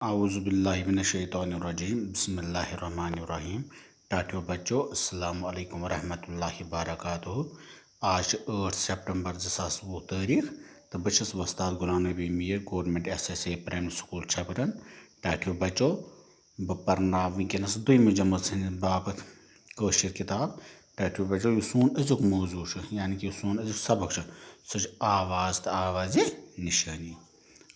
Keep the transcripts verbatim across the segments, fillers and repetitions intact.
اعوذ باللہ من الشیطان الرجیم، بسم اللہ الرحمن الرحیم۔ ٹاٹھیو بچو، السلام علیکم ورحمۃ اللہ وبرکاتہ۔ آز چھِ ٲٹھ سپٹمبر زٕ ساس وُہ تٲریٖخ، تہٕ بہٕ چھُس وۄستاد Ghulam Nabi Mir, government S S A primary school Chhabran. ٹاٹھیو بچو، بہٕ پرناوٕ وٕنکیٚنَس دوٚیمہِ جمٲژ ہٕنٛدِ باپتھ کٲشِر کِتاب۔ ٹاٹھیو بچو، یُس سون أزیُک موضوع چھُ، یعنی کہِ یُس سون أزیُک سبق چھُ، سُہ چھُ آواز تہٕ آوازِ نِشٲنی۔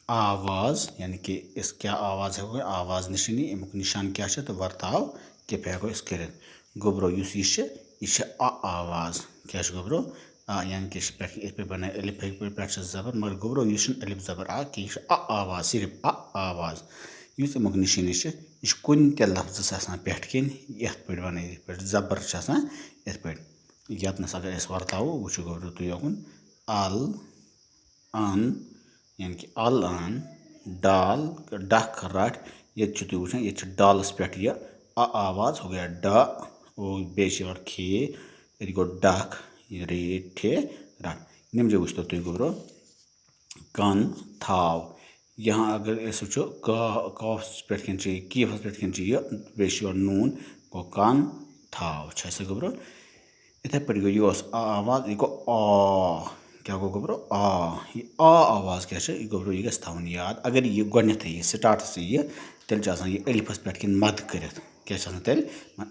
آواز، یعنی کہِ أسۍ کیٛاہ آواز ہٮ۪کو، آواز نِشٲنی، اَمیُک نِشان کیٛاہ چھُ تہٕ ورتاو کِتھ پٲٹھۍ ہٮ۪کو أسۍ کٔرِتھ۔ گوٚبرو، یُس یہِ چھِ، یہِ چھِ اَ آواز۔ کیٛاہ چھِ گوٚبرو؟ آ، یعنی کہِ یہِ چھِ پٮ۪ٹھ، یِتھ پٲٹھۍ بَنٲے الف، یِتھ پٲٹھۍ پٮ۪ٹھ چھِ زبر، مگر گوٚبرو، یہِ چھُنہٕ الف زبر آ کینٛہہ، یہِ چھِ اَ آواز، صرف اَ آواز۔ یُس اَمیُک نِشٲنی چھِ، یہِ چھِ کُنہِ تہِ لفظَس آسان پٮ۪ٹھ کِنۍ یَتھ پٲٹھۍ وَنٲے، یِتھ پٲٹھۍ زبر چھِ آسان یِتھ پٲٹھۍ۔ یَتنَس اگر أسۍ ورتاوو، وٕچھِو گوٚبرو تُہۍ یوکُن، ال، ان، یعنی کہِ ال ان، ڈال، ڈکھ رٹھ۔ ییٚتہِ چھِو تُہۍ وٕچھان، ییٚتہِ چھِ ڈالس پٮ۪ٹھ یہِ اَ آواز، ہو گیا ڈ، او، بیٚیہِ چھِ یورٕ کھے، ییٚتہِ گوٚو ڈکھ، یہِ رے، ٹھے، رٹھ۔ یِم جاے وٕچھتو تُہۍ گوٚبرو، کن تھاو۔ یہاں اگر أسۍ وٕچھو، کا-، کافس پٮ۪ٹھ کِنۍ چھِ یہِ، کیفس پٮ۪ٹھ کِنۍ چھِ یہِ، بیٚیہِ چھِ یورٕ نوٗن، گوٚو کن تھاو۔ چھا سا گوٚبرو؟ یِتھَے پٲٹھۍ گوٚو، یہِ اوس آ آواز، یہِ گوٚو آ۔ کیٛاہ گوٚو گوٚبرو؟ آ۔ یہِ آ آواز کیٛاہ چھِ؟ یہِ گوٚبرو، یہِ گژھِ تھاوُن یاد۔ اگر یہِ گۄڈٕنٮ۪تھٕے یہِ سٹارٹَسٕے یہِ، تیٚلہِ چھُ آسان یہِ الفَس پٮ۪ٹھ کِنۍ مَد کٔرِتھ۔ کیٛاہ چھُ آسان تیٚلہِ؟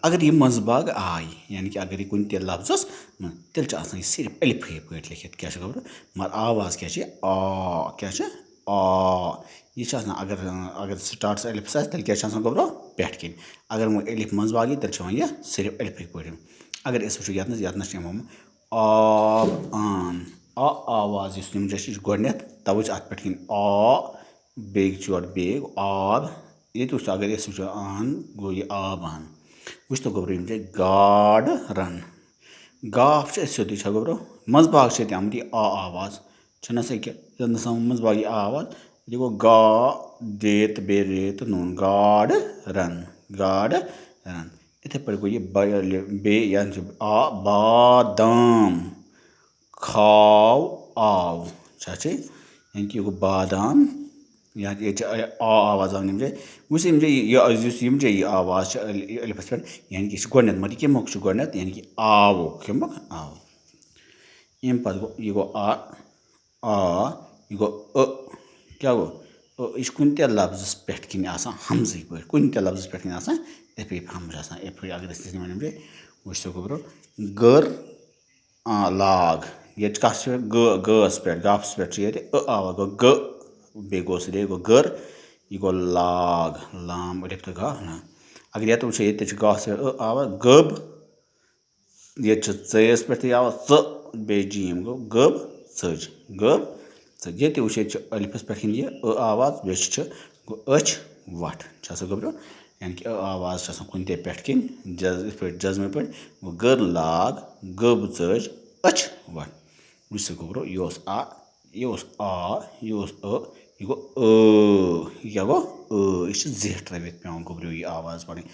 اگر یہِ منٛزٕ باگ آیہِ، یعنی کہِ اگر یہِ کُنہِ تہِ لفظَس منٛز، تیٚلہِ چھُ آسان یہِ صرف الفٕے پٲٹھۍ لیکھِتھ۔ کیٛاہ چھُ گوٚبرو؟ مگر آواز کیٛاہ چھِ؟ آ۔ کیٛاہ چھِ؟ آ۔ یہِ چھِ آسان، اگر، اگر سٹارٹَس الفَس آسہِ، تیٚلہِ کیٛاہ چھِ آسان گوٚبرو؟ پٮ۪ٹھ کِنۍ۔ اگر وۄنۍ الف منٛزٕ باگ یی، تیٚلہِ چھِ وَنان یہِ صرف الفٕے پٲٹھۍ۔ اگر أسۍ وٕچھو یَتنَس، یَتنَس چھِ یِوان آب آن۔ آ آواز یُس یِم جایہِ چھِ، یہِ چھِ گۄڈٕنٮ۪تھ، تَوَے چھِ اَتھ پٮ۪ٹھ کِنۍ آ، بیٚیہِ چھِ یورٕ بیٚیہِ آب۔ ییٚتہِ وٕچھتو، اگر أسۍ وٕچھو آن، گوٚو یہِ آب آن۔ وٕچھتو گوٚبرو، یِم جایہِ گاڈٕ رَن۔ گاف چھِ اَسہِ سیوٚدُے، چھا گوٚبرو؟ منٛزٕ باگ چھِ ییٚتہِ آمُت یہِ آ آواز۔ چھُنہ سا کہِ یَتھ نہٕ سَمجھ منٛز باقٕے آواز، یہِ گوٚو گا، دے تہٕ بیٚیہِ رے تہٕ نوٗن، گاڈٕ رَن، گاڈٕ رَن۔ یِتھَے پٲٹھۍ گوٚو یہِ بے-، بیٚیہِ یَتھ چھُ آ، بادام، کھاو، آو۔ چھا چھِ؟ یعنی کہِ یہِ گوٚو بادام، یا ییٚتہِ چھِ آ آواز آمٕژ یِم جایہِ۔ وٕچھ یِم جایہِ، یہِ، یُس یِم جایہِ یہِ آواز چھِ ال-، یہِ الفَس پٮ۪ٹھ، یعنی کہِ یہِ چھِ گۄڈٕنٮ۪تھ، مگر یہِ کَمیُک چھُ گۄڈٕنٮ۪تھ؟ یعنی کہِ آوُک، کَمیُک؟ آو۔ اَمہِ پَتہٕ گوٚو، یہِ گوٚو آ، آ، یہِ گوٚو ٲ۔ کیٛاہ گوٚو؟ ٲ، یہِ چھُ کُنہِ تہِ لفظس پٮ۪ٹھ کِنۍ آسان ہمزٕے پٲٹھۍ، کُنہِ تہِ لفظس پٮ۪ٹھ کِنۍ آسان یِتھ پٲٹھۍ ہمزٕ آسان۔ یِتھ پٲٹھۍ اگر أسۍ یِمن نِمو، وٕچھ سا گوٚبرو، گٔر، آ، لاگ۔ ییٚتہِ چھِ کَتھ چھِ گٲ-، گٲس پٮ۪ٹھ، گافس پٮ۪ٹھ چھِ ییٚتہِ ٲ آواز، گوٚو گٔ، بیٚیہِ گوٚو سُہ، بیٚیہِ گوٚو گٔر، یہِ گوٚو لاگ، لام، الف تہٕ گاف، نا۔ اگر ییٚتہِ وٕچھو، ییٚتہِ تہِ چھِ گافس پٮ۪ٹھ ٲ آواز، گٔب، ییٚتہِ چھِ ژیَس پٮ۪ٹھٕے آواز ژٕ، بیٚیہِ جیم گوٚو گٔب ژٔج، گٔب ژٔج۔ ییٚتہِ وٕچھ، ییٚتہِ چھِ الفَس پٮ۪ٹھ کِنۍ یہِ ٲ آواز، بیٚیہِ چھِ، چھِ گوٚو أچھ وَٹھ۔ چھا سا گوٚبرو؟ یعنی کہِ ٲ آواز چھِ آسان کُنہِ تہِ پٮ۪ٹھ کِنۍ، جز-، یِتھ پٲٹھۍ جزمہٕ پٲٹھۍ، گوٚو گٔر لاگ، گٔب ژٔج، أچھ وَٹھ۔ وٕچھ سا گوٚبرو، یہِ اوس آ، یہِ اوس آ، یہِ اوس ٲ، یہِ گوٚو ٲ۔ یہِ کیٛاہ گوٚو؟ ٲ۔ یہِ چھِ زیٹھ ترٲوِتھ پٮ۪وان گوٚبرو یہِ آواز پَرٕنۍ۔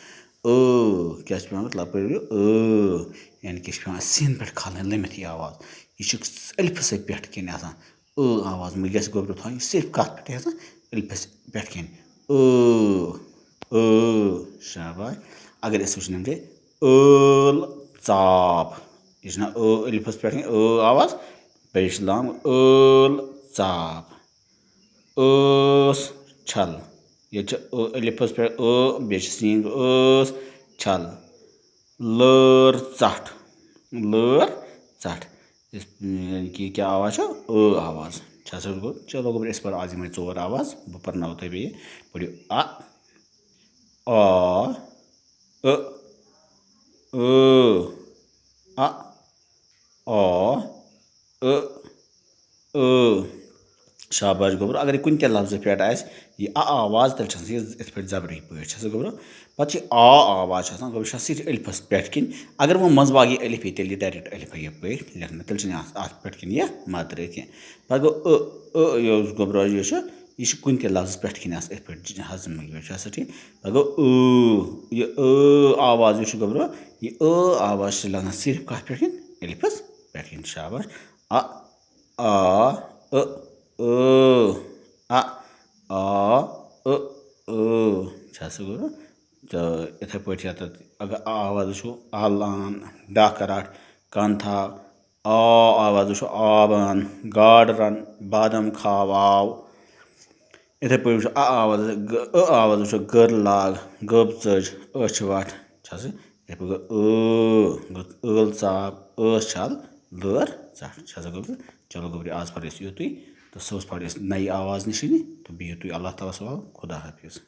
ٲ، کیٛاہ چھِ پٮ۪وان لَپٲرۍ ؤنِو؟ ٲ، یعنی کہِ چھِ پٮ۪وان سیٖنہٕ پٮ۪ٹھ کھالٕنۍ، لٔمِتھ یہِ آواز۔ یہِ چھِ ألفہٕ سۭتۍ پٮ۪ٹھ کِنۍ آسان۔ ٲ آواز مہٕ گژھِ گوٚبرِو تھاوٕنۍ، یہِ چھِ صرف کَتھ پٮ۪ٹھ آسان؟ ألفَس پٮ۪ٹھ کِنۍ۔ ٲ، ٲ، شاباش۔ اگر أسۍ وٕچھو یِم جاے، ٲل ژاپ۔ یہِ چھِنہ ٲ ألفَس پٮ۪ٹھ کِنۍ ٲ آواز؟ بیٚیہِ چھِ لام ٲل ژاپ۔ ٲس چھل۔ ییٚتہِ چھِ ٲ، الفس پٮ۪ٹھ ٲ، بیٚیہِ چھِ سیٖن ٲس چھل۔ لٲر ژٹھ۔ لٲر ژٹھ۔ یُس، یعنی کہِ یہِ کیٛاہ آواز چھِ؟ ٲ آواز۔ چھا سا گوٚو؟ چلو گوٚبرِ، أسۍ پَرو آز یِمَے ژور آواز۔ بہٕ پَرناوو تۄہہِ بیٚیہِ۔ پٔرِو اَ، آ، ٲ، ٲ، اَ، آ، ٲ، ٲ۔ شاباش گوٚبرو، اگر یہِ کُنہِ تہِ لفظہٕ پٮ۪ٹھ آسہِ یہِ اَ آواز، تیٚلہِ چھِ آسان یہِ یِتھ پٲٹھۍ زبرٕے پٲٹھۍ، چھےٚ سا گوٚبرو؟ پَتہٕ چھِ آ آواز چھِ آسان، گوٚبرو، چھِ آسان صرف الفَس پٮ۪ٹھ کِنۍ۔ اگر وۄنۍ منٛزباگ یی الف، ییٚلہِ تیٚلہِ یہِ direct الفٕے یَپٲرۍ لیکھنہٕ، تیٚلہِ چھِنہٕ اَتھ، اَتھ پٮ۪ٹھ کِنۍ یہِ مَد ترٛٲوِتھ کینٛہہ۔ پَتہٕ گوٚو ٲ، ٲ یہِ اوس گوٚبرو، یہِ چھُ، یہِ چھُ کُنہِ تہِ لفظَس پٮ۪ٹھ کِنۍ آسان یِتھ پٲٹھۍ ہضم گٔے، چھا سا ٹھیٖک؟ پَتہٕ گوٚو ٲ، یہِ ٲ آواز یُس چھُ گوٚبرو، یہِ ٲ آواز چھِ لَگان صرف کَتھ پٮ۪ٹھ کِنۍ؟ الفَس پٮ۪ٹھ کِنۍ۔ شاباش۔ اَ، آ، ٲ، ٲ، اَ، آ، ٲ، ٲ چھا سا گوٚو؟ تہٕ یِتھَے پٲٹھۍ یَتَتھ اگر آ آواز وٕچھو، اَلان، ڈَکھ رَٹھ، کَن تھاو، آ آواز وٕچھو، آبان، گاڈ رَن، بادام کھاو، آو۔ یِتھَے پٲٹھۍ وٕچھو اَ آواز، گ-، ٲ آواز وٕچھو، گٔر لاگ، گٔب ژٔج، أچھ وَٹھ، چھا سا؟ یِتھَے پٲٹھۍ گوٚو ٲ، گوٚو ٲل ژاپ، ٲس چھَل، لٲر ژَٹھ، چھا سا گوٚو؟ چلو گوٚبرِ، آز پَرو أسۍ یُتُے، تہٕ صُبحَس پَرو أسۍ نَیہِ آواز نِشٲنی، تہٕ بِہِو تُہۍ اللہ تعالیٰ ہَس حوالہٕ، خدا حافظ۔